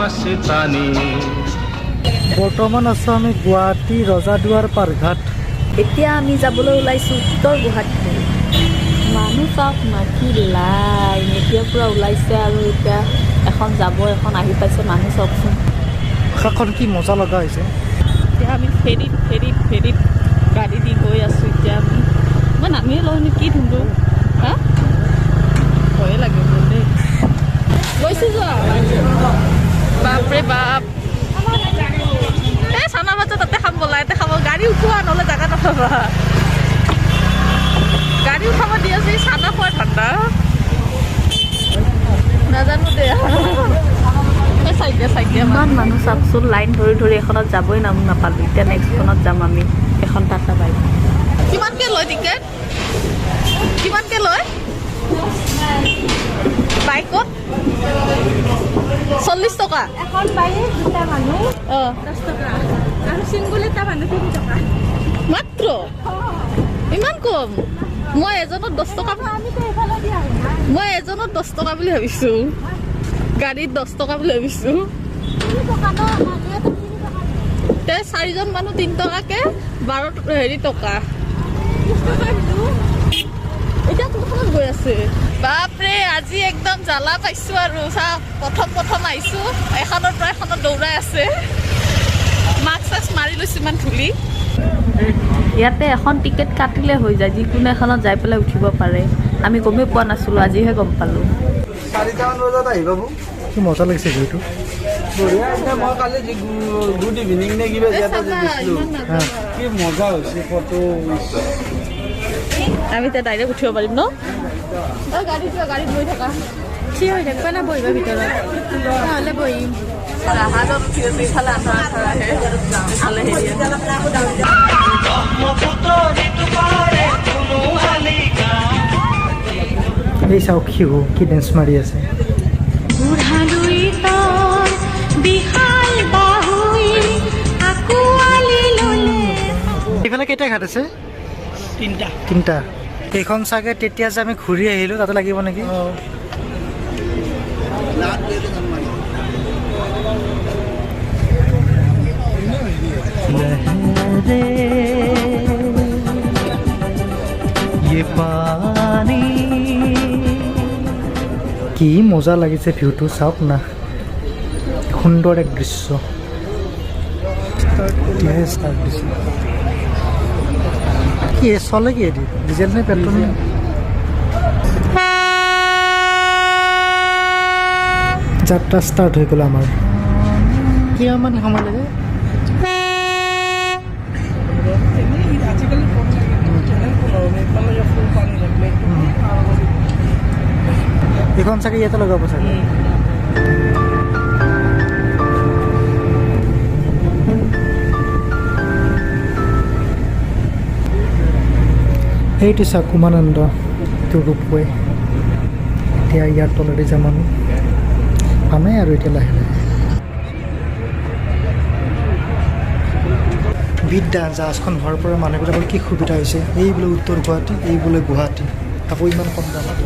মাস্তানি। বৰ্তমান আছোঁ আমি গুৱাহাটী ৰজাদুৱাৰ পাৰঘাট। এতিয়া আমি যাবলৈ ওলাইছোঁ উত্তৰ গুৱাহাটীলৈ। মানুহ চাওক না, কি লাইন! এতিয়া পূৰা ওলাইছে আৰু এতিয়া এখন যাব, এখন আহি পাইছে। মানুহ চাওকচোন। আকাশখন কি মজা লগা হৈছে! এতিয়া আমি ফেৰীত ফেৰীত ফেৰীত গাড়ী দি গৈ আছোঁ। এতিয়া আমি, মই নামিয়ে লওঁ নেকি ধুন্দু? হা, ভয়ে লাগে মোৰ দেই। গৈছোঁ যোৱা। বাপৰে বাপ! এই চানা ভাজা তাতে খাম ব'লা। ইয়াতে খাব গাড়ী উঠোৱা, নহ'লে জাগা নাপাবা। গাড়ী উঠাব দি আছে, চানা খোৱা ঠাণ্ডা নাজানো দে। এই চাই দিয়া, চাই দিয়া। ইমান মানুহ চাওকচোন, লাইন ধৰি ধৰি এখনত যাবই নাম নাপালোঁ। এতিয়া নেক্সটখনত যাম আমি, এখন টাটা বাইক। কিমানকে লয় টিকেট? কিমানকে লয় বাইকত? 40 টকা। এখন বাইক দুটা মানুহ 10 টকা আৰু চিংগুল এটা মানুহ 3 টকা। মাত্ৰ ইমান কম? মই এজনত 10 টকা আমিতো এইফালে দি আহোঁ না। মই এজনত 10 টকা বুলি ভাবিছো, গাড়ীত 10 টকা বুলি ভাবিছো। 3 টকা ন, মানুহ এটা 3 টকা। তে চাৰিজন মানুহ 3 টকাকে 12 হেৰি টকা। 30 টকা দিলোঁ। এতিয়া কোনখনত গৈ আছে? বাপৰে, আজি একদম জ্বালা পাইছো আৰু। চাওক, প্ৰথম প্ৰথম আহিছো, এখনৰ পৰা এখনত দৌৰাই আছে। মাস্ক চাস্ক মাৰি লৈছো, ইমান ধূলি। ইয়াতে এখন টিকেট কাটিলে হৈ যায়, যিকোনো এখনত যাই পেলাই উঠিব পাৰে। আমি গমেই পোৱা নাছিলোঁ, আজিহে গম পালোঁ। 4টামান বজাত আহি পাব। কি মজা লাগিছে ভিউটো! বঢ়িয়া। এতিয়া মই কালি যি গুড ইভিনিং নে কিবা এটা যে দিছিলোঁ, কি মজা হৈছে ফটো। আমি এতিয়া ডাইৰেক্ট উঠিব পাৰিম ন? অ, গাড়ীত যোৱা, গাড়ীত গৈ থাকা। থিয় হৈ থাকিবা না বহিবা ভিতৰত? নহ'লে বহিম। জাহাজত উঠি আছো। ইফালে আন্ধাৰ আন্ধাৰ আহে, ইফালে হেৰি আহে। ব্ৰহ্মপুত্ৰ পাৰে কোনো শালিকা। এই চাওক, শিহু কি ডেন্স মাৰি আছে! বুঢ়া লুইতৰ বিশাল বাহুই আকোৱালি ললে। এইফালে কেইটা ঘাট আছে? তিনিটা। তিনিটা। এইখন চাগে তেতিয়া যে আমি ঘূৰি আহিলোঁ তাতে লাগিব নেকি? लहरें ये पानी। কি মজা লাগিছে ভিউটো, চাওক না। সুন্দৰ এক দৃশ্য। এতিয়াহে ষ্টাৰ্ট দিছে। কি চলে? কি এদি ডিজেল নে পেট্ৰল? যাত্ৰা ষ্টাৰ্ট হৈ গ'ল আমাৰ। কিমান সময় লাগে? আজিকালি কম লাগে, 15 মিনিটমান লাগে ফুল পানী লাগিলে। এইখন চাগে ইয়াতে লগাব চাগে। এইটো চাওক, উমানন্দ, এইটো ৰোপৱে। এতিয়া ইয়াৰ তলেদি যাম আমি। পামেই আৰু এতিয়া লাহে লাহে। বিদ্যা জাহাজখন হোৱাৰ পৰা মানুহবিলাকৰ কি সুবিধা হৈছে! এই বোলে উত্তৰ গুৱাহাটী, এই বোলে গুৱাহাটী, তাকো ইমান কম দামত।